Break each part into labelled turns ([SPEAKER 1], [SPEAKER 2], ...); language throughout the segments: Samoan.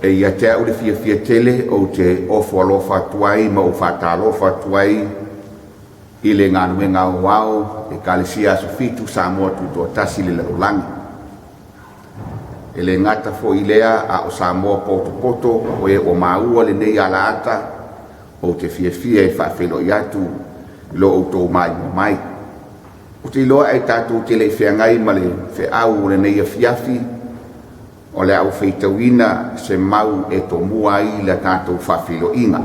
[SPEAKER 1] E ia te au le fiafia tele ou te ofo alofa atu ai ma ou faatalofa atu ai i le galuega aoao Ekalesia Aso Fitu Samoa Tutoatasi i le lalolagi. E le gata foi i lea, a o Samoa potopoto o e ua maua lenei alaata, ou te fiafia e faafeiloai atu i lo outou maimoa mai. Ou te iloa ae tatou te le i feagai ma le feau o lenei afiafi, o le a ou feitauina se mau e tomua ai la tatou faafeiloaiga.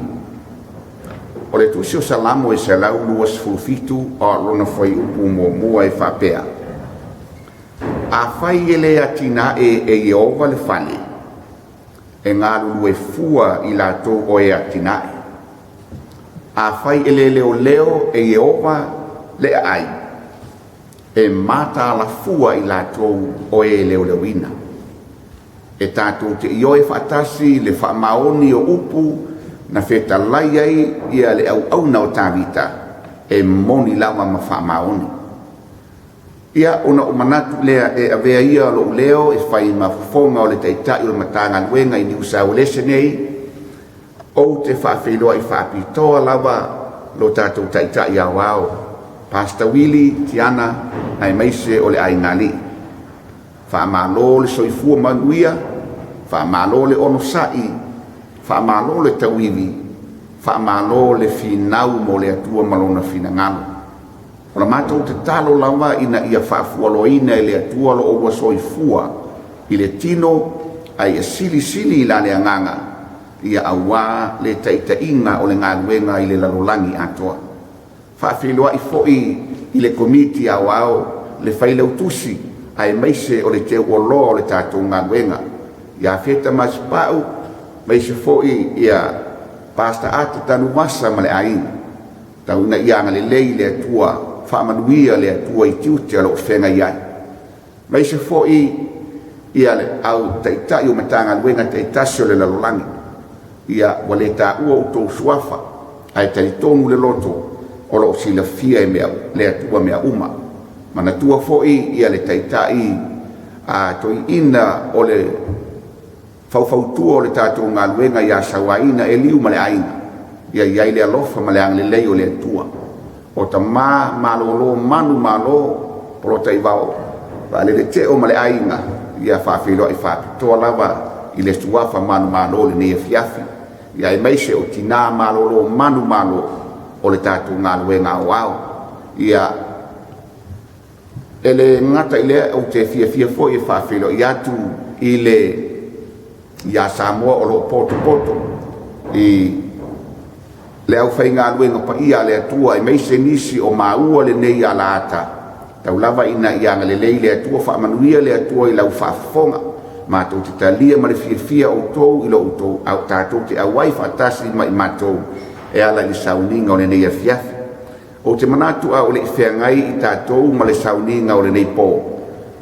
[SPEAKER 1] O le Tusi o Salamo e 127 o lona fuaiupu muamua e faapea: Afai e le atinae e Ieova le fale, e galulue fua i latou o e atinae. Afai e le leoleo e Ieova le aai, e mataala fua i latou o e leoleoina. E tatou te ioe faatasi i le faamaoni o upu na fetalai ai ia le auauna o Tavita, e moni lava ma faamaoni. Ia, ona ou manatu lea e avea ia lou leo e fai ma fofoga o le Taitai o le Matagaluega i Niu Sauelese nei, ou te faafeiloai faapitoa lava lo tatou Taitai Aoao, Pastor Willie Tiana, aemaise o le aiga alii. Faamalo le soifua manuia, faamalo le onosai, faamalo le tauivi, faamalo le finau mo le Atua ma lona finagalo. O la matou tatalo lava ina ia faafualoaina e le Atua lo oulua soifua i le tino ae ia silisili i la le agaga ia aua le taitaiga o le galuega i le lalolagi atoa. Faafeiloai foi i le Komiti Aoao, le Failautusi aemaise o le teuoloa o le tatou galuega ia Feta Masipau, aemaise foi ia Pastor Ata Tanuvasa ma le aiga. Tau ina ia agalelei le Atua, faamanuia le Atua i tiute o lo o feagai ai. Aemaise foi ia le au taitai o Matagaluega taitasi o le lalolagi. Ia, ua le taua outou suafa, ae talitonu le loto o lo o silafia e mea, le Atua mea uma. Manatua foi ia le taitai a toeaina o le faufautua o le tatou galuega ia Sauaina Eliu ma le aiga, ia i ai le alofa ma le agalelei o le Atua. O tama malolo manu malo, Polataivao Vaalele Teo ma le aiga, ia faafeiloai faapitoa lava i le suafa manumalo i lenei afiafi, ia aemaise o tina malolo manu malo o le tatou galuega aoao. Ia e le gata i lea, ou te fiafia foi e faafeiloai atu i le ia Samoa o lo o potopoto i le aufaigaluega paia a le Atua, aemaise nisi o maua lenei alaata, tau lava ina ia agalelei le Atua, faamanuia le Atua i lau faafofoga. Matou te talia ma le fiafia outou i lo outou au tatou te auai faatasi ma i matou e ala i le sauniga o lenei afiafi. Ou te manatu a o le i feagai i tatou ma le sauniga o lenei po,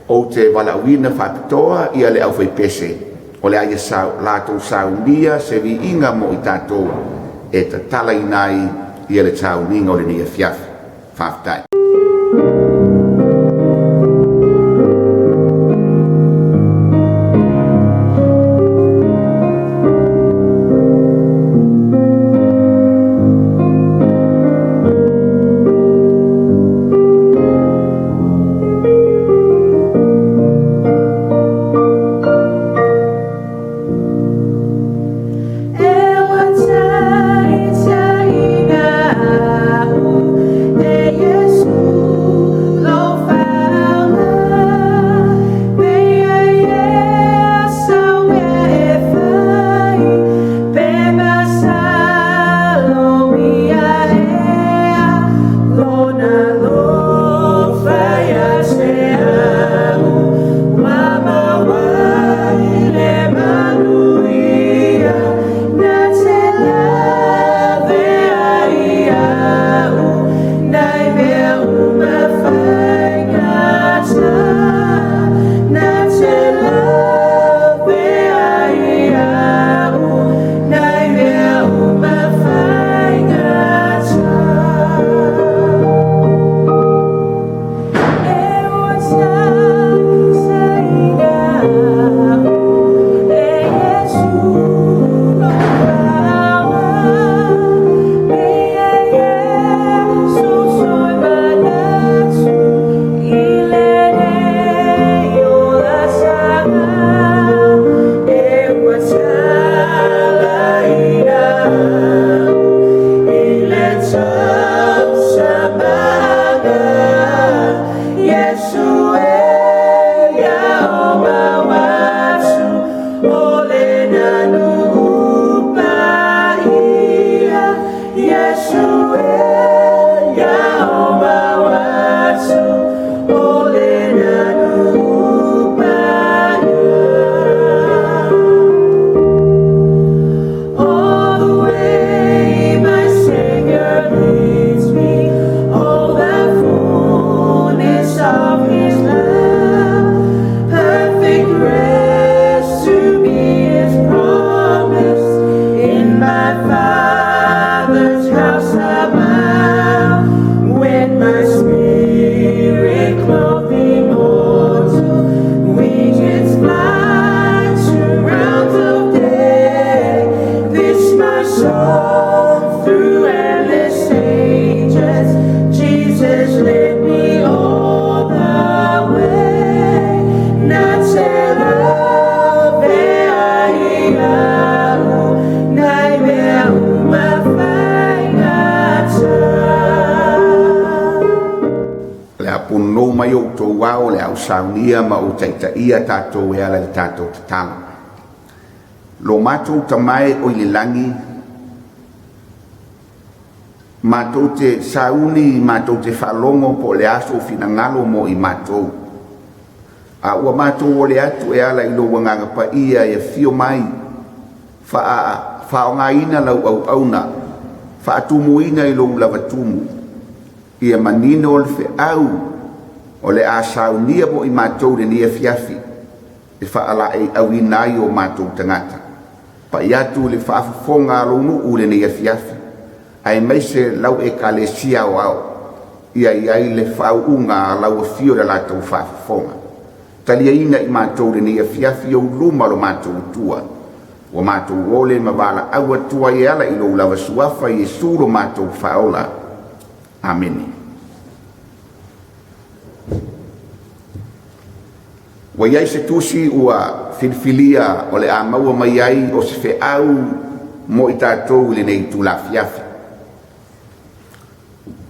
[SPEAKER 1] ou te valaauina faapitoa ia le aufaipese o le a ia latou saunia se viiga mo i tatou e tatalaina ai ia le sauniga o lenei afiafi. Faafetai.
[SPEAKER 2] E ua taitaiina au e Iesu. All the way my Savior leads me, oh, the fullness of His love, perfect rest to me is promised in my Father's house above. When my spirit clothed immortal wings fly to realms of day, this my soul through endless ages, Jesus led me all the way. Na te lave ai au, nai mea uma faigata.
[SPEAKER 1] O le a punonou mai outou ao, o le a ou saunia ma ou taitaia tatou e ala i le tatou tatalo. Lo matou Tama e oi le lagi, matou te sauni, matou te faalogo po o le a sou finagalo mo i matou. A ua matou ole atu e ala i lou Agaga Paia e afio mai, faaaogaina lau auauna, faatumuina i lou lavatumu, ia manino le feau o le a saunia mo i matou i lenei afiafi e faalaeiauina ai o matou tagata. Pai atu i le faafofoga a lou nuu i lenei afiafi, aemaise lau Ekalesia aoao, ia i ai le faauuga a lau afio i le latou faafofoga. Taliaina i matou i lenei afiafi i ou luma lo matou Atua, ua matou ole ma valaau atu ai e ala i lou lava suafa Iesu lo matou Faaola. Amene. Ua i ai se tusi ua filifilia o le a maua mai ai o se feau mo i tatou i lenei itula afiafi.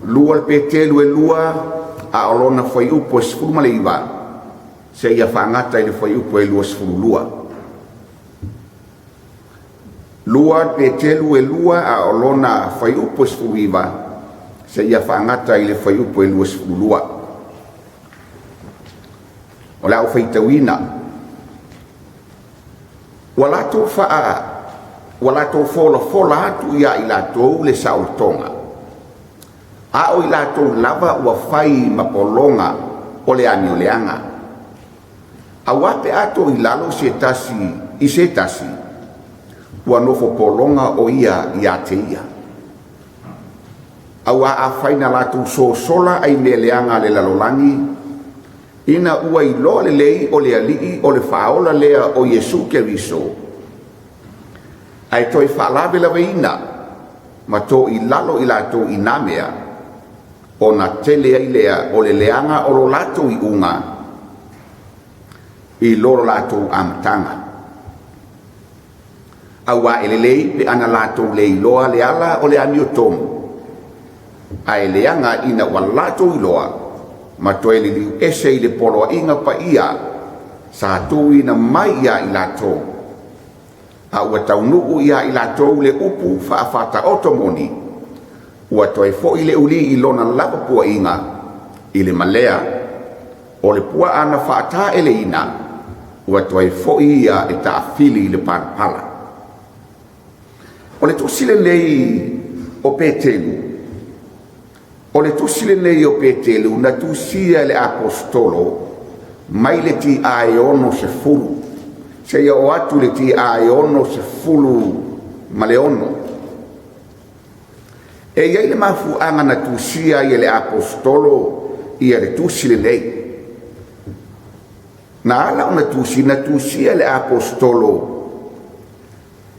[SPEAKER 1] 2 le Peteru e 2 a o lona fuaiupu e 19 seia faagata i le fuaiupu e 22. 2 Peteru e 2 a o lona fuaiupu e 19 seia faagata i le fuaiupu e 22. O le a ou faitauina. Ua latou ua latou folafola atu ia i latou le saolotoga, a o i latou lava ua fai ma pologa o le amioleaga. Aua pe a to i lalo se tasi i se tasi, ua nofo pologa o ia ia te ia. Auā afai na latou sosola ai mea leaga a le lalolagi, ina ua iloa lelei o le Alii o le Faaola lea o Iesu Keriso, ae toe faalavelaveina ma to i lalo i latou i nā mea, ona tele ai lea o le leaga o lo latou iuga i lo latou amataga. Auā e lelei pe ana latou le iloa le ala o le amiotonu, ae leaga ina ua latou iloa ma toe liliu ese i le poloaiga paia sa tuuina mai iā i latou, a ua taunuu iā i latou le upu faafaataoto moni, ua toe foi le ulī i lona lava puaina i le malea o le puaa na faataeleina, ua toe foi ia e taafili i le palapala. O le tusi lenei o Peteru, o le tusi lenei o Peteru na tusia e le Aposetolo mai le TA e 60 seia oo atu le TA e 66. E i ai le mafuaaga na tusia ai e le Aposetolo ia le tusi lenei. Na ala ona tusi, na tusia e le Aposetolo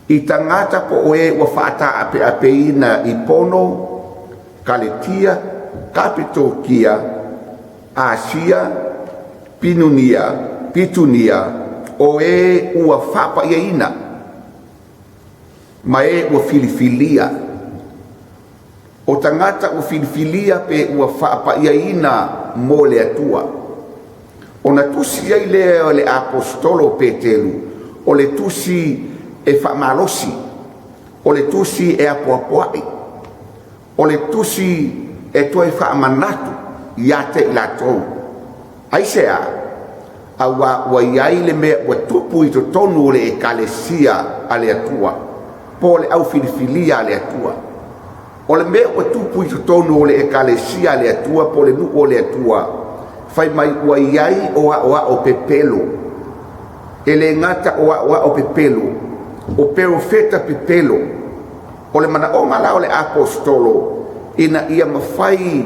[SPEAKER 1] i tagata po o e ua faataapeapeina i Pono, Kaletia, Kapetokia, Asia, Pinunia, Pitunia, o e ua faapaiaina ma e ua filifilia. O tagata ua filifilia pe ua faapaiaina mo le Atua. Ona tusi ai lea o le Aposetolo o Peteru, o le tusi e faamalosi, o le tusi e apoapoai, o le tusi e toe faamanatu. ia te i latou. Aisea? Auā ua i ai le mea ua tupu i totonu o le Ekalesia a le Atua, po o le au filifilia a le Atua. O le mea ua tupu i totonu o le Ekalesia a le Atua po o le nuu o le Atua, fai mai ua i ai o aoao pepelo. E le gata o aoao pepelo, o perofeta pepelo. O le manaoga la o le Aposetolo ina ia mafai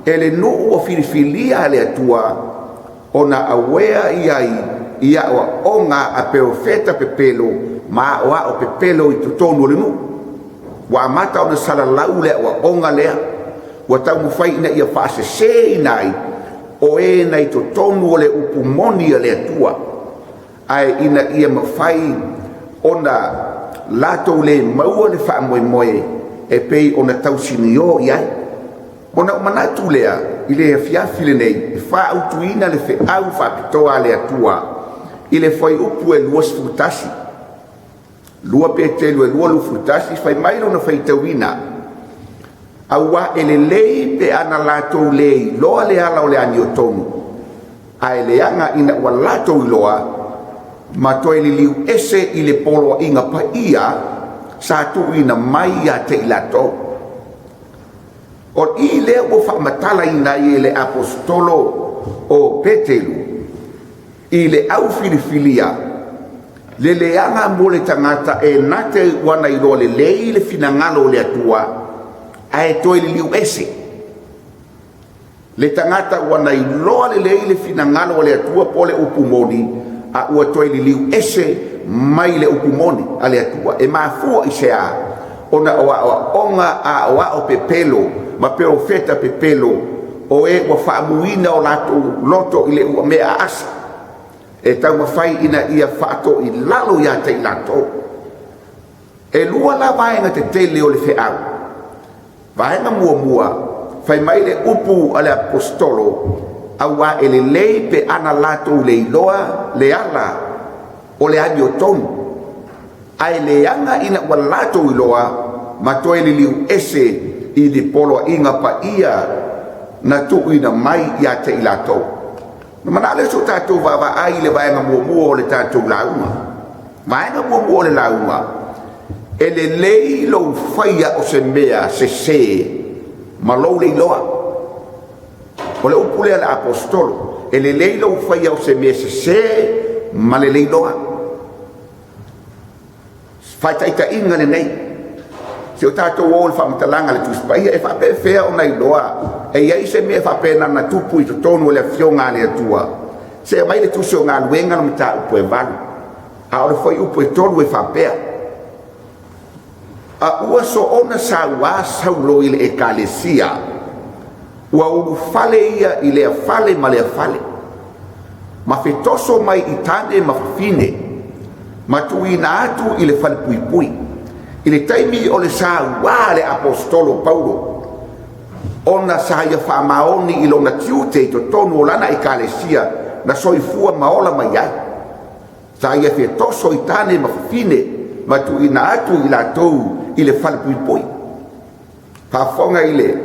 [SPEAKER 1] e le nuu ua filifilia a le Atua ona awea i ai i aoaoga a perofeta pepelo ma aoao pepelo i totonu o le nuu. Ua amata ona salalau le aoaoga lea, ua taumafai ina ia faaseseina ai o e na i totonu o le upu moni a le Atua, ae ina ia mafai ona latou le maua le faamoemoe e pei ona tausinio i ai. Ona ou manatu lea i le afiafi lenei e faautuina le feau faapitoa a le Atua i le fuaiupu e 21, 2 Peteru e 2:21, fai mai lona faitauina, auā e lelei pe ana latou le iloa le ala o le amiotonu, ae leaga ina ua latou iloa ma toe liliu ese i le poloaiga paia sa tuuina mai ia te i latou. O i lea ua faamatalaina ai e le Aposetolo o Peteru i le au filifilia le leaga mo le tagata e nate ua na iloa lelei le finagalo o le Atua ae toe liliu ese. Le tagata ua na iloa lelei le finagalo o le Atua po o le upu moni, a ua toe liliu ese mai le upu moni a le Atua. E mafua i se a? Ona o aoaoga a aoao pepelo ma perofeta pepelo o e ua faamuina o latou loto i le mea aasi e taumafai ina ia faatoilalo ia te i latou. E lua la vaega tetele o le feau. Vaega muamua, fai mai le upu a le Aposetolo, auā e lelei pe ana latou le iloa le ala o le amiotonu, ae leaga ina ua latou iloa ma toe liliu ese i le poloaiga paia na tuuina mai ia te i latou. Na manao lea o se tatou vaavaai i le vaega muamua o le tatou lauga. Vaega muamua o le lauga, e lelei lou faia o se mea sese ma lou le iloa. O le upu lea a le Aposetolo, e lelei lou faia o se mea sese ma le le iloa. Faataitaiga lenei, se o tatou o i le faamatalaga a le Tusi Paia, e faapefea ona iloa e i ai se mea faapena na tupu i totonu o le Afioga a le Atua. Se aumai le Tusi o Galuega le mataupu e 8, a o le fuaiupu e 3 e faapea, a ua soona sauā Saulo i le Ekalesia, ua ulufale ia i lea fale ma lea fale, ma fetoso mai i tane ma fafine, ma tuuina atu i le falepuipui. I le taimi o le sauā a le Aposetolo Paulo, ona sa ia faamaoni i lona tiute i totonu o lana Ekalesia na soifua ma ola mai ai, sa ia fetoso i tane ma fafine ma tuuina atu i latou i le falepuipui. Faafofoga i le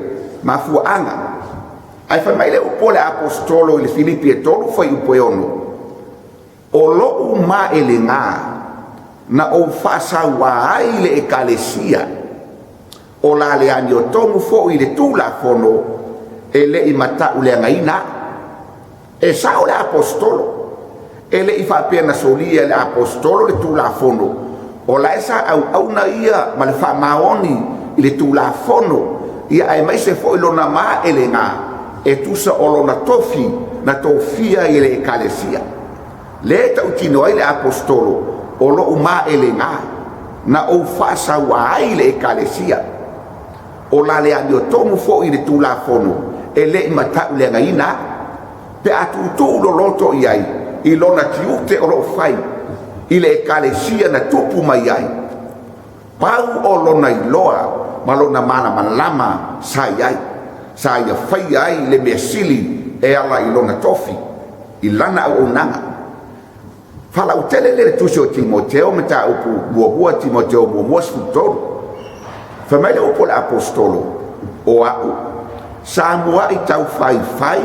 [SPEAKER 1] mafuaaga. Ae fai mai le upu a le Aposetolo i le Filipi e 3 fuaiupu e 6, o lou maelega na ou faasauā ai i le Ekalesia, o la le amiotonu foi i le Tulafono e le i matauleagaina au. E sao le Aposetolo, e le i faapea na solia e le Aposetolo le Tulafono, o la e sa auauna ia ma le faamaoni i le Tulafono, ia aemaise foi lona maelega e tusa o lona tofi na tofia ai e le Ekalesia. Le tautino ai le Aposetolo, o lou maelega na ou faasauā ai i le Ekalesia, o la le amiotonu foi i le Tulafono e le i matauleagaina au. Pe a tuutuu loloto i ai i lona tiute o lo o fai i le Ekalesia na tupu mai ai, pau o lona iloa ma lona malamalama sa i ai, sa ia faia ai le mea sili e ala i lona tofi, i lana auaunaga. Faalautele le Tusi o Timoteo mataupu muamua Timoteo muamua 13. Fai mai le upu a le Aposetolo, o au Sa muai taufaifai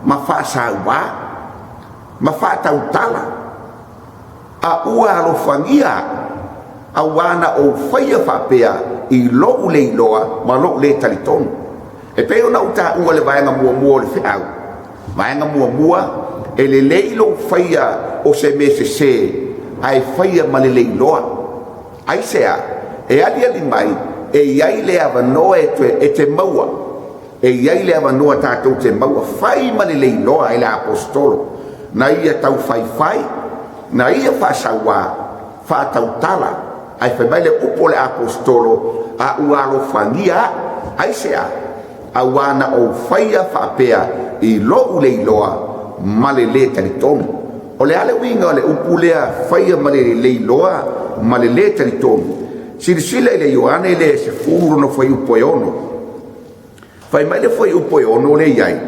[SPEAKER 1] ma faasauā ma faatautala, a ua alofagia au, auā na ou faia faapea i lou le iloa ma lou le talitonu. E pei ona ou taua i le vaega muamua o le feau, vaega muamua, e lelei lou faia o se mea sese ae faia ma le le iloa. Aisea? E aliali mai e i ai le avanoa e toe e te maua, e i ai le avanoa tatou te maua, fai ma le le iloa e le Aposetolo, na ia taufaifai, na ia faasauā, faatautala, ae fai mai le upu a le Aposetolo, a ua alofagia au. Aisea? Auā na ou faia faapea i lou le iloa ma le lē talitonu. O le a le uiga o le upu lea faia ma le le iloa ma le lē talitonu? Silasila i le Ioane lea e 10 lona fuaiupu e 6. Fai mai le fuaiupu e 6 lea e i ai,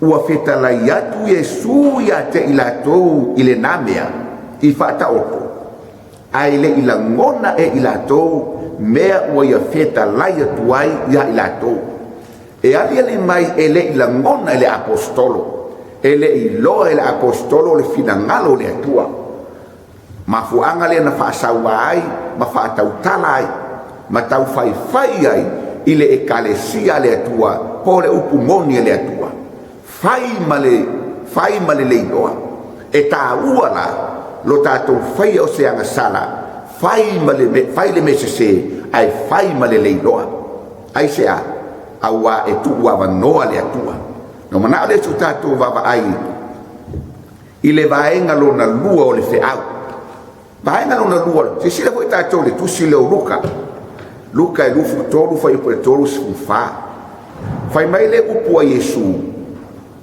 [SPEAKER 1] ua fetalai atu Iesu ia te i latou i lena mea i faataoto, ae le i lagona e i latou mea ua ia fetalai atu ai ia i latou. E aliali mai e le i lagona e le Aposetolo, e le i iloa e le Aposetolo le finagalo o le Atua. Mafuaaga lea na faasauā ai ma faatautala ai ma taufaifai ai i le Ekalesia a le Atua, po o le upu moni a le Atua. Fai ma le fai ma le le iloa. E taua la lo tatou faia o se agasala, fai ma le fai le mea sese ae fai ma le le iloa. Aisea? Auā e tuuavanoa le Atua. Ona manao lea o se tatou vaavaai i le vaega lona lua o le feau. Vaega lona lua, silasila foi tatou i le tusi lea o Luka. Luka e 23 fuaiupu e 34. Fai mai le upu a Iesu,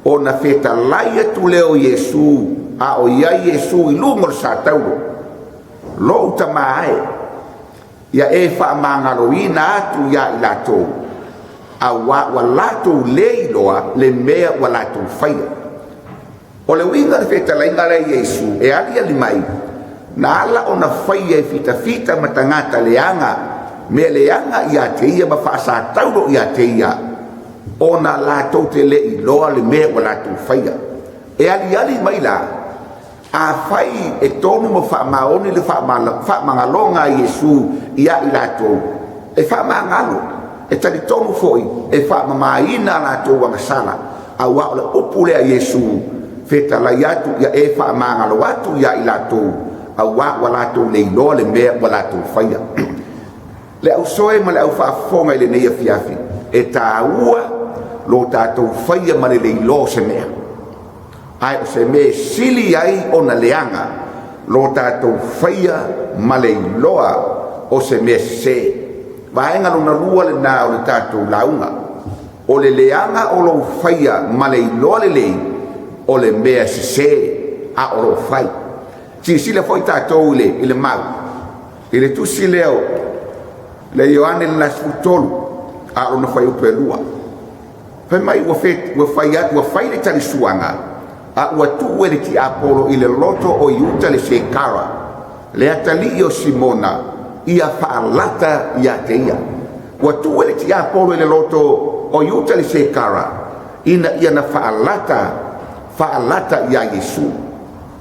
[SPEAKER 1] ona fetalai atu lea o Iesu a o i ai Iesu i luga o le satauro, lou Tama e, ia e faamagaloina atu ia i latou, auā ua latou le iloa le mea ua latou faia. O le uiga o le fetalaiga lea a Iesu e aliali mai, na ala ona faia e fitafita ma tagata leaga, mea leaga ia te ia ma faasataulo ia te ia, ona latou te le iloa le mea ua latou faia. E aliali mai la, afai e tonu ma faamaoni le faamagaloga a Iesu ia i latou, e faamagalo, e talitonu foi e faamamaina a latou agasala, auā o le upu lea a Iesu, fetalai atu ia e faamagalo atu ia i latou, auā ua latou le iloa le mea ua latou faia. Le ausoe ma le aufaafofoga i lenei afiafi, e taua lo tatou faia ma le le iloa o se mea, ae o se mea e sili ai ona leaga lo tatou faia ma le iloa o se mea sese. Vaega lona lua lena o le tatou lauga, o le leaga o lou faia ma le iloa lelei o le mea sese a o loo fai. Silasila foi tatou i le mau i le tusi lea o le Ioane le 13 a o lona fuaiupu e 2. Fai mai ua fai atu, ua fai le talisuaga, a ua tuu e le tiapolo i le loto o Iuta le Sekara, le atalii o Simona, ia faalata ia te ia. Ua tuu e le tiapolo i le loto o Iuta le Sekara, ina ia na faalata, faalata ia Iesu.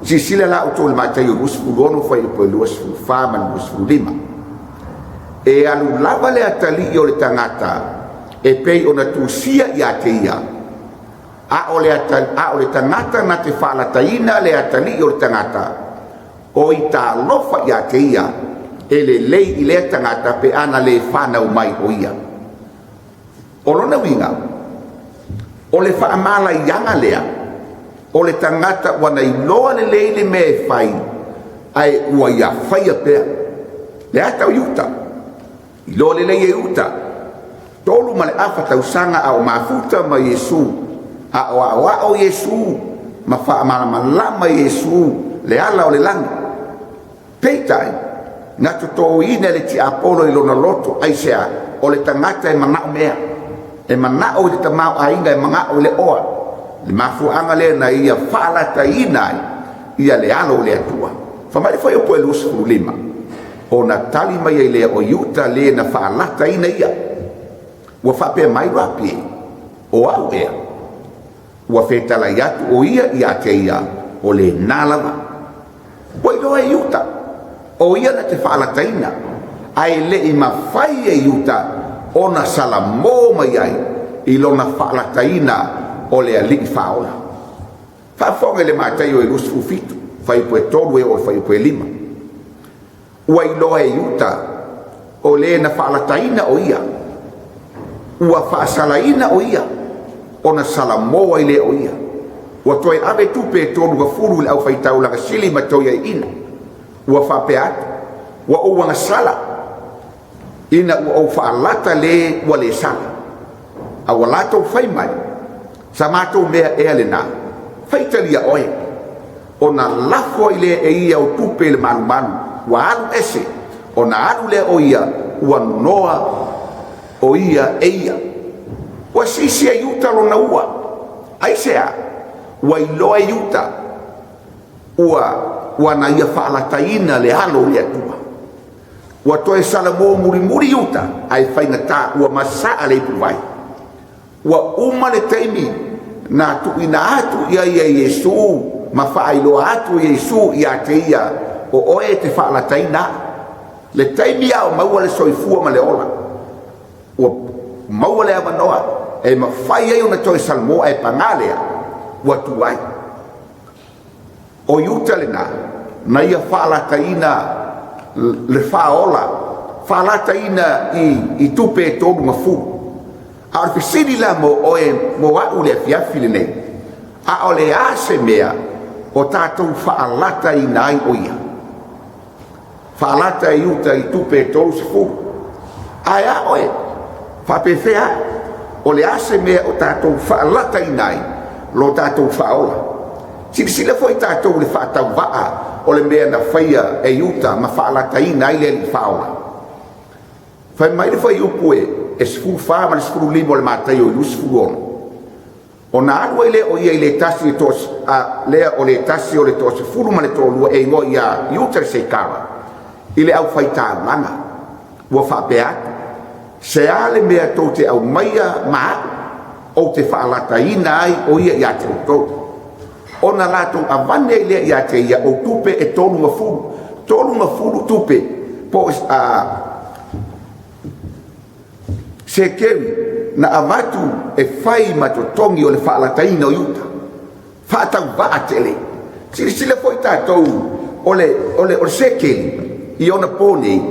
[SPEAKER 1] Silasila la outou i le Mataio 26 fuaiupu e 24 ma le 25. E alu lava le atalii o le tagata e pei ona tusia ia te ia, a o le tagata na te faalataina le atalii o le tagata, o i talofa ia te ia, e lelei i lea tagata pe ana le fanau mai o ia. O lona uiga, o le faamalaiaga lea, o le tagata ua na iloa lelei le mea e fai, ae ua ia faia pea. Le ata o Iuta, iloa lelei e Iuta, 3.5 tausaga a o mafuta ma Iesu, a o aoao Iesu ma faamalamalama Iesu le ala o le lagi. Peitai, na totoina e le tiapolo i lona loto, aisea? O le tagata e manao mea, e manao i le tamaoaiga, e manao i le oa. Le mafuaaga lea na ia faalataina ai ia le alo o le Atua. Fai mai le fuaiupu e 25, ona tali mai ai lea o Iuta le na faalataina ia, ua faapea mai Rapi, O au ea? Ua fetalai atu o ia ia te ia, o lena lava. Ua iloa e Iuta, o ia na te faalataina, ae le i mafai e Iuta ona salamo mai ai i lona faalataina o le Alii Faaola. Faafofoga i le Mataio e 27, fuaiupu e 3 e oo i le fuaiupu e 5. Ua iloa e Iuta o le na faalataina o ia, ua faasalaina o ia, ona salamo ai lea o ia. Ua toe ave tupe e 30 i le aufaitaulaga sili ma toiaiina. Ua faapea atu, ua ou agasala ina ua ou faalata le ua le sala. A ua latou fai mai, sa matou mea ea lena, faitalia oe. Ona lafo ai lea e ia o tupe i le malumalu, ua alu ese, ona alu lea o ia, ua noa o ia e ia. Ua sisi e Iuta lona ua. Aisea? Ua iloa e Iuta ua na ia faalataina le alo o le Atua. Ua toe salamo mulimuli Iuta, ae faigata ua masaa le ipuvai. Ua uma le taimi na tuuina atu i ai e Iesu ma faailoa atu e Iesu ia te ia, o oe e te faalataina au. Le taimi a o maua le soifua ma le ola, ua maua le avanoa e mafai ai ona toe salamo, ae paga lea, ua tuai. O Iuta lena na ia faalataina le faaola, faalataina i tupe e 30. A o le fesili la mo oe, mo au i le afiafi lenei, a o le a se mea o tatou faalataina ai o ia? Faalata e Iuta i tupe e 30. Ae a oe, faapefea au? O le a se mea o tatou faalataina ai lo tatou faaola? Silasila foi tatou i le faatauvaa o le mea na faia e Iuta ma faalataina ai le Alii Faaola. Fai mai le fuaiupu e 14 ma le 15 o le Mataio 26, ona alu ai lea o ia i le tasi le toa, a, lea o le tasi o le toasefulu ma le toalua e igoa ia Iuta le Seikara i le aufaitaulaga, ua faapea atu, se a le mea tou te aumaia ma au, ou te faalataina ai o ia ia te outou. Ona latou avane ai lea ia te ia o tupe e 30, 30 tupe, po o sekeli na avatu e fai ma totogi o le faalataina o Iuta. Faatauvaa tele. Silasila foi tatou o le sekeli i ona po nei,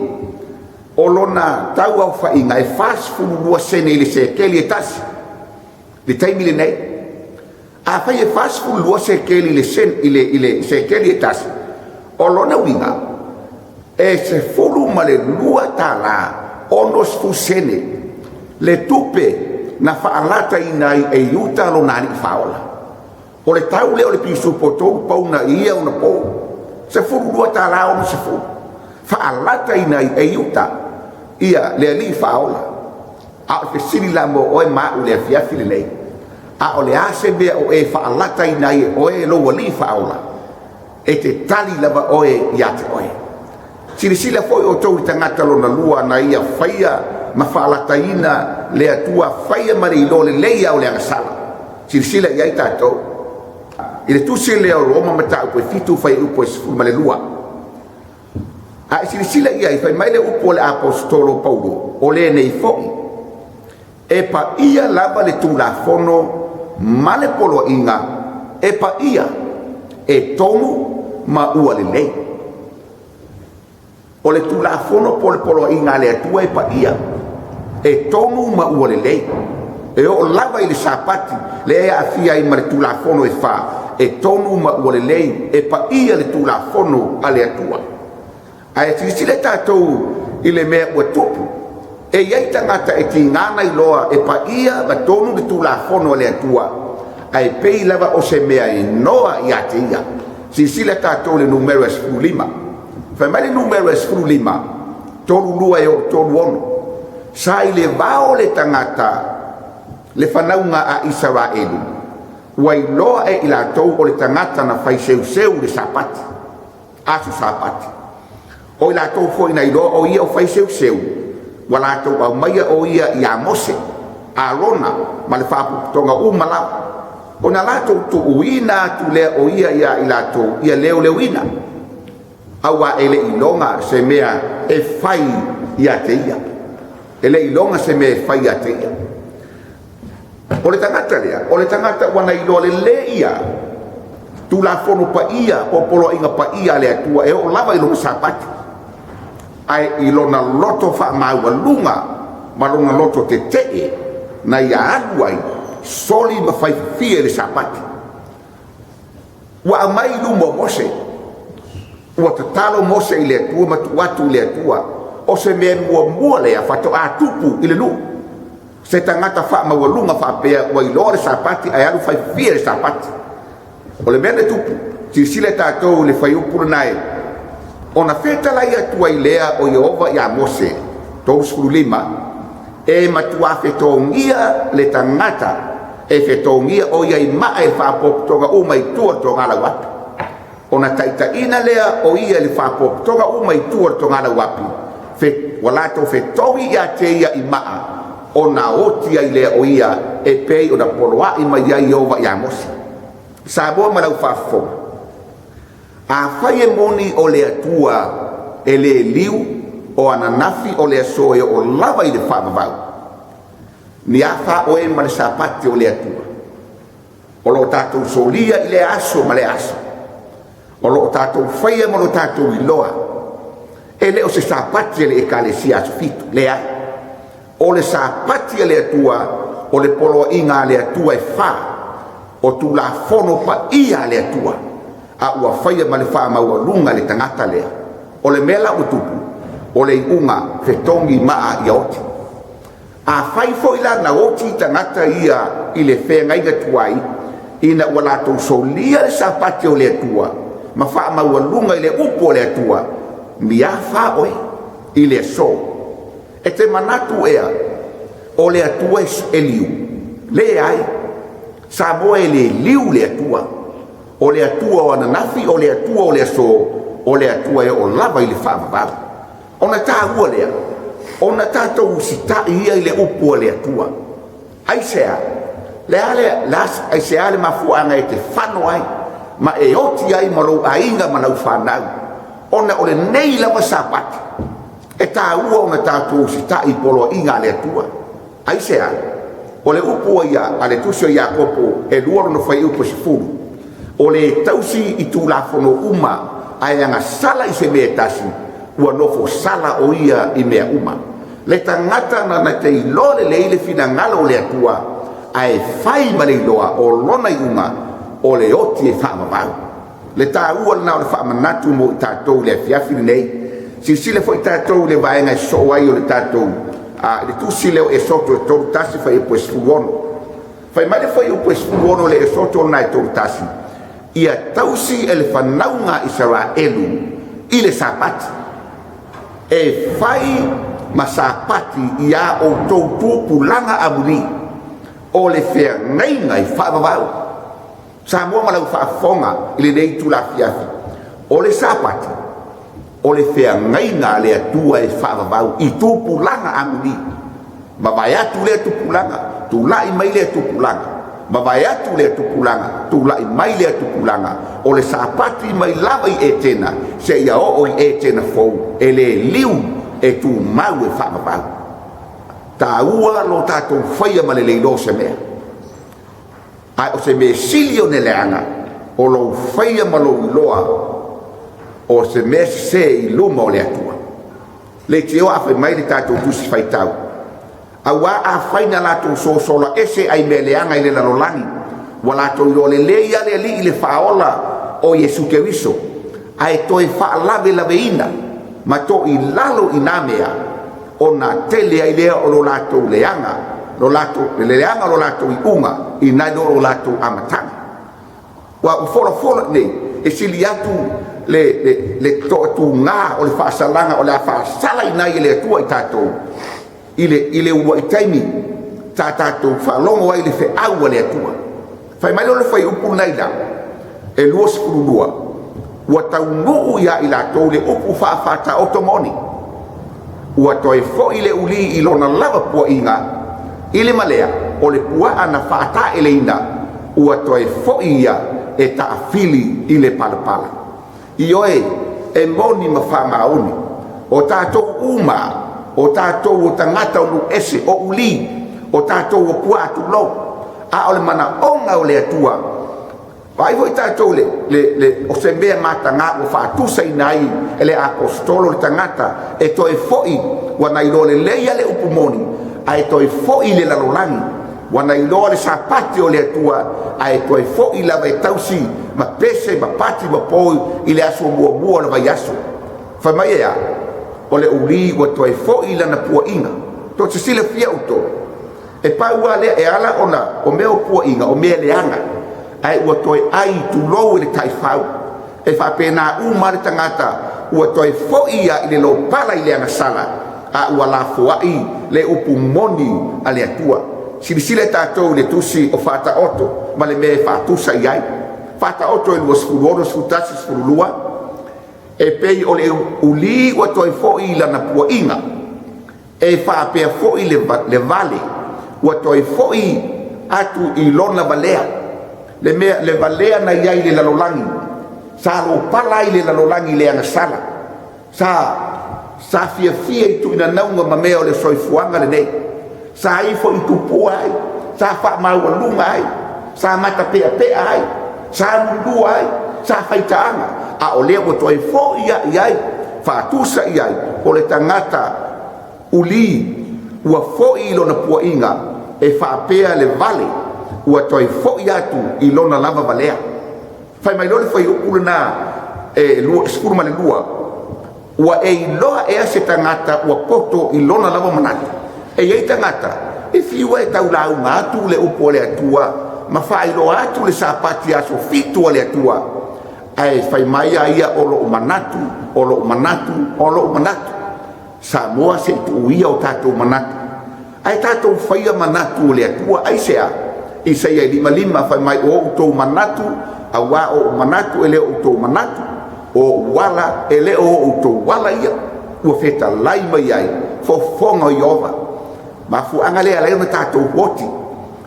[SPEAKER 1] o lona tau aofaiga e 42 sene i le sekeli e tasi le taimi lenei. Afai e 42 sekeli i le sekeli e tasi, o lona uiga e $12.60 sene le tupe na faalataina ai e Iuta lona alii faaola. O le tau lea o le pisupo 3 pauna i ia ona po, $12.60, faalataina ai e Iuta ia le alii faaola. A o le fesili la mo oe ma au i le afiafi lenei, a o le a se mea o e faalataina ai e oe lou alii faaola? E te tali lava oe ia te oe. Silasila foi outou i tagata lona lua na ia faia ma faalataina le Atua, faia ma le iloa lelei au le agasala. Silasila i ai tatou. I le tusi lea o Roma mataupu e 7 fuaiupu e 12. A e silasila i ai, fai mai le upu o le aposetolo Paulo, o lenei foi, e paia lava le Tulafono ma le poloaiga, e paia, e tonu ma ua lelei. O le Tulafono po o le poloaiga a le Atua e paia, e tonu ma ua lelei. E oo lava i le Sapati, lea e aafia ai ma le Tulafono e fa, e tonu ma ua lelei, e paia le Tulafono a le Atua. Ae silasila tatou i le mea ua tupu, e i ai tagata e tiga na iloa e paia ma tonu le Tulafono a le Atua, ae pei lava o se mea inoa ia te ia. Silasila tatou i le numera e 15. Fai mai le numera e 15, 32 e oo 36. Sa i le vao le tagata le fanauga a Isaraelu, ua iloa e i latou o le tagata na fai seuseu le Sapati, aso Sapati. O i latou foi na iloa o ia o fai seuseu, ua latou aumaia o ia ia Mose. Arona ma le faapotopotoga uma lava, ona latou tuuina atu lea o ia ia i latou ia leoleoina, auā e le i iloga se mea e fai ia te ia. E le i iloga se mea e fai ia te ia. O le tagata lea, o le tagata ua na iloa lelei ia Tulafono paia po o poloaiga paia a le Atua e oo lava i lona Sapati, ae i lona loto faamaualuga ma lona loto tetee na ia alu ai soli ma faifafia i le Sapati. Ua aumai i luma o Mose, ua tatalo Mose i le Atua ma tuu atu i le Atua, o se mea muamua lea faatoa tupu i le nuu, se tagata faamaualuga faapea ua iloa le Sapati ae alu faifafia i le Sapati. O le mea na tupu, silasila tatou i le fuaiupu lena e ona fetalai atu ai lea o Ieova ia Mose, 35, e matua fetogia le tagata e fetogia o ia i maa e faapotopotoga uma i tua o le togalauapi. Ona taitaiina lea o ia i le faapotopotoga uma i tua o le togalauapi, ua latou fetogi ia te ia i maa, ona oti ai lea o ia e pei ona poloai mai ai Ieova ia Mose. Samoa ma lau faafofoga, afai e moni o le Atua e le liu o ananafi o le aso e oo lava i le faavavau, ni a fa oe ma le Sapati o le Atua o lo o tatou solia i lea aso ma lea aso, o lo o tatou faia ma lo tatou iloa, e le o se Sapati a le Ekalesia Aso Fitu, leai. O le Sapati a le Atua, o le poloaiga a le Atua e fa, o Tulafono paia a le Atua, a ua faia ma le faamaualuga e le tagata lea. O le mea la ua tupu, o le iuga fetogi maa ia oti. Afai foi la na oti tagata ia i le feagaiga tuai, ina ua latou solia le Sapati o le Atua ma faamaualuga i le upu o le Atua, ni a fa oe i le aso. E te manatu ea o le Atua e liu? Leai, Samoa e le liu le Atua. O le Atua o ananafi, o le Atua o le aso, o le Atua e oo lava i le faavavau. Ona taua lea, ona tatou usitai ia i le upu a le Atua. Aisea? Le a le, aisea le mafuaaga e te fano ai ma e oti ai ma lou aiga ma lau fanau, ona o lenei lava Sapati e taua ona tatou usitai i poloaiga a le Atua. Aisea? O le upu ia a le tusi o Iakopo e 2 lona fuaiupu e 10, o le tausi i Tulafono uma ae agasala i se mea e tasi, ua nofo sala o ia i mea uma. Le tagata na te iloa lelei le finagalo o le Atua ae fai ma le iloa o lona iuga o le oti e faavavau. Le taua lena o le faamanatu mo i tatou i le afiafi lenei. Silasila foi tatou i le vaega e sosoo ai o le tatou le tusi lea o Esoto e 31 fuaiupu e 16. Fai mai le fuaiupu e 16 o le Esoto lena e 31, ia tausi e le fanauga a Isaraelu i le Sapati, e fai ma Sapati ia outou tupulaga amuli, o le feagaiga i faavavau. Samoa ma lau faafofoga i lenei itula afiafi, o le Sapati o le feagaiga a le Atua e faavavau i tupulaga amuli. Mavae atu lea tupulaga, tulai mai lea tupulaga, mavae atu lea tupulaga, tulai mai lea tupulaga. O le Sapati mai lava i Etena seia oo i Etena fou, e le liu, e tumau e faavavau. Taua lo tatou faia ma le leiloa o se mea, ae o se mea sili ona leaga o lou faia ma lou iloa o se mea sese i luma o le Atua. Leitioa a fai mai le tatou tusi faitau, auā afai na latou sosola ese ai mea leaga i le lalolagi, ua latou iloa lelei a le Alii le Faaola o Iesu Keriso, ae toe faalavelaveina ma toilalo i nā mea, ona tele ai lea o lo latou leaga, lo latou, le leaga o lo latou iuga i nai lo lo latou amataga. Ua folafola nei e sili atu le toatugā o le faasalaga o le a faasalaina ai e le Atua i tatou i le uluai taimi sa tatou faalogo ai i le feau a le Atua. Fai mai lea o le fuaiupu lena i lalo e 22, ua taunuu ia i latou le upu faafaataoto moni, ua toe foi le ulī i lona lava puaina. I le ma lea, o le puaa na faataeleina ua toe foi ia e taafili i le palapala. Ioe, e moni ma faamaoni, o tatou uma, o tatou o tagata o nuu ese, o uli, o tatou o puaa tulou, a o le manaoga o le Atua. Vaai foi tatou le o se mea mataga ua faatusaina ai e le aposetolo le tagata e toe foi, ua na iloa lelei le upu moni, ae toe foi le lalolagi, ua na iloa le sapati o le Atua, ae toe foi lava e tausi ma pese ma pati ma poi i le aso muamua o le vaiaso. Fai mai e a? O le uli ua toe foi lana puaina. To te silafia outou, e pau lava lea e ala ona o mea o puaina o mea leaga, ae ua toe ai tulou i le taifau. E faapena uma le tagata ua toe foi ia i le lopala i le agasala, a ua lafoai le upu moni a le Atua. Silasila tatou i le tusi o Faataoto ma le mea e faatusa i ai. Faataoto e 26, 11, 12, e pei o le uli ua toe foi i lana puaina, e faapea foi le vale ua toe foi atu i lona valea. Le mea le valea na i ai i le lalolagi, sa lopala ai le lalolagi i le agasala, sa fiafia i tuuinanauga ma mea o le soifuaga lenei, sa ifo i tupua ai, sa faamaualuga ai, sa matapeapea ai, sa mulua ai, sa faitaaga, a o lea ua toe foi i ai, faatusa i ai o le tagata uli ua foi i lona puaina, e faapea le vale ua toe foi atu i lona lava valea. Fai mai loa le fuaiupu lena e 12, ua e iloa ea se tagata ua poto i lona lava manatu? E i ai tagata e fiu e taulauga atu le upu o le Atua ma faailoa atu le sapati aso 7 o le Atua, ae fai mai a ia o lou manatu, o lou manatu, o lou manatu. Samoa, se i tuuia o tatou manatu, ae tatou faia manatu o le Atua. Aisea? Isaia 55 fai mai, o outou manatu, auā o ou manatu e le o outou manatu, o ou ala e le o outou ala ia, ua fetalai mai ai fofoga o Ieova. Mafuaaga lea alai ona tatou oti,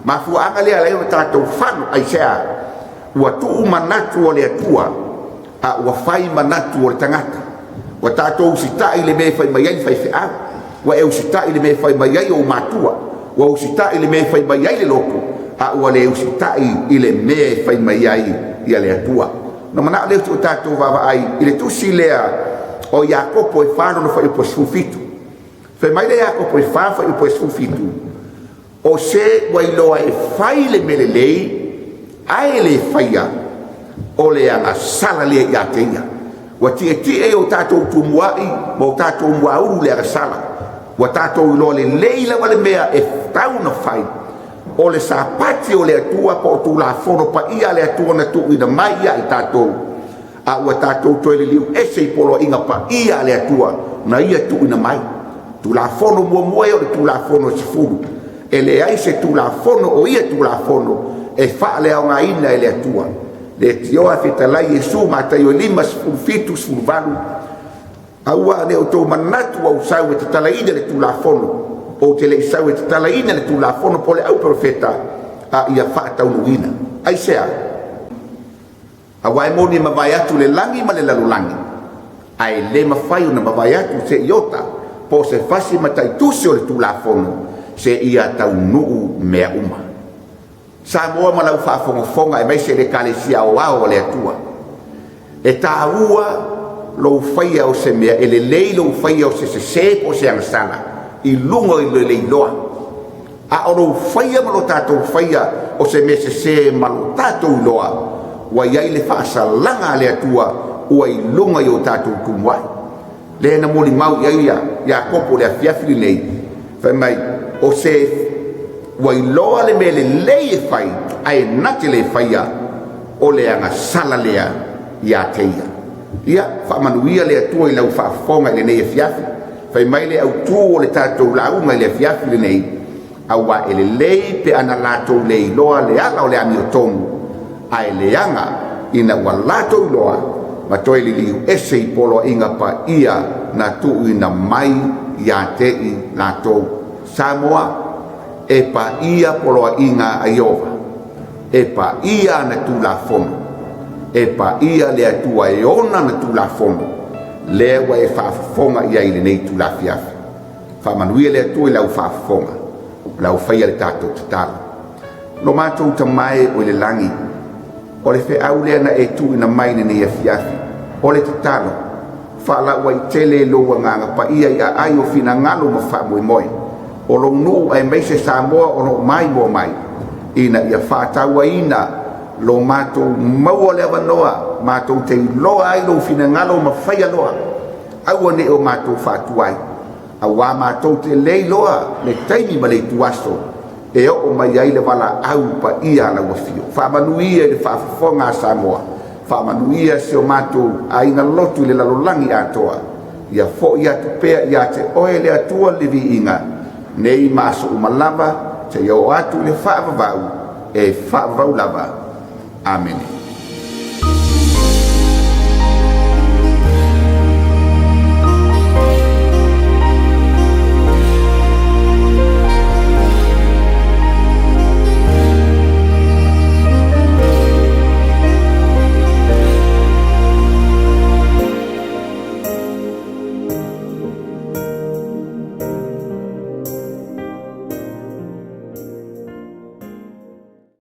[SPEAKER 1] mafuaaga lea alai ona tatou fano. Aisea? Ua tuu manatu o le Atua, a ua fai manatu o le tagata. Ua tatou usitai i le mea e fai mai ai le faifeau, ua e usitai i le mea e fai mai ai ou matua, ua usitai i le mea e fai mai ai le loto, a ua le usitai i le mea e fai mai ai ia le Atua. Na manao lea o tatou vaavaai i le tusi lea o Iakopo e 4 lona fuaiupu 17. Fai mai le Iakopo e 4 fuaiupu 17, o se ua iloa e fai le mea lelei ae le faia, o le agasala lea ia te ia. Ua tietie i o tatou tumuai ma o tatou muaulu le agasala, ua tatou iloa lelei lava le mea e tau na fai, o le sapati o le Atua po o Tulafono paia a le Atua na tuuina mai ia i tatou, a ua tatou toe liliu ese i poloaiga paia a le Atua na ia tuuina mai. Tulafono muamua ia o le Tulafono e 10. E leai se Tulafono o ia Tulafono e faaleaogaina e le Atua. Le tioa fetalai Iesu Mataio 5, 17, 18, aua ne outou manatu ua ou sau e tatalaina le Tulafono, ou te le i sau e tatalaina le Tulafono po o le auprofeta, a ia faataunuuina. Aisea? Auā e moni e mavae atu le lagi ma le lalolagi, ae le mafai ona mavae atu se iota po o se fasi mataitusi o le Tulafono seia taunuu mea uma. Samoa ma lau faafogafoga aemaise le Ekalesia Aoao a le Atua, e taua lou faia o se mea e lelei, lou faia o se sesē po o se agasala i luga i le leiloa, a o lou faia ma lo tatou faia o se mea sesē ma lo tatou iloa, ua i ai le faasalaga a le Atua ua i luga i o tatou tumuai. Lea na molimau i ai Iakopo i le afiafi lenei, fai mai, o se ua iloa le mea lelei e fai, ae na te le faia, o le agasala lea ia te ia. Ia, faamanuia le Atua i lau faafofoga i lenei afiafi. Fai mai le autū o le tatou lauga i le afiafi lenei, auā e lelei pe ana latou le iloa le ala o le amiotonu, ae leaga ina ua latou iloa ma toe liliu ese i poloaiga paia na tuuina mai ia te i latou. Samoa, E paia poloaiga a Ieova, e paia ana Tulafono, e paia le Atua e ona ana Tulafono, lea ua e faafofoga i ai i lenei itula afiafi. Faamanuia le Atua i lau faafofoga, o le a ou faia le tatou tatalo. Lo matou Tama e oi le lagi, o le feau lea na e tuuina mai i lenei afiafi, o le tatalo, faalauaitele i lou Agaga Paia i aai o finagalo ma faamoemoe o lou nuu aemaise Samoa o lo o maimoa mai, ina ia faatauaina lo matou maua o le avanoa matou te iloa ai lou finagalo ma faia loa, aua ne i o matou faatuai, auā matou te le iloa le taimi ma le ituaso e oo mai ai le valaau paia a lau Afio. Faamanuia i le faafofoga a Samoa, faamanuia si o matou aiga lotu i le lalolagi atoa, ia foi atu pea ia te oe le Atua le viiga, nei ma aso uma lava, seia oo atu i le faavavau, e faavavau lava. Amene.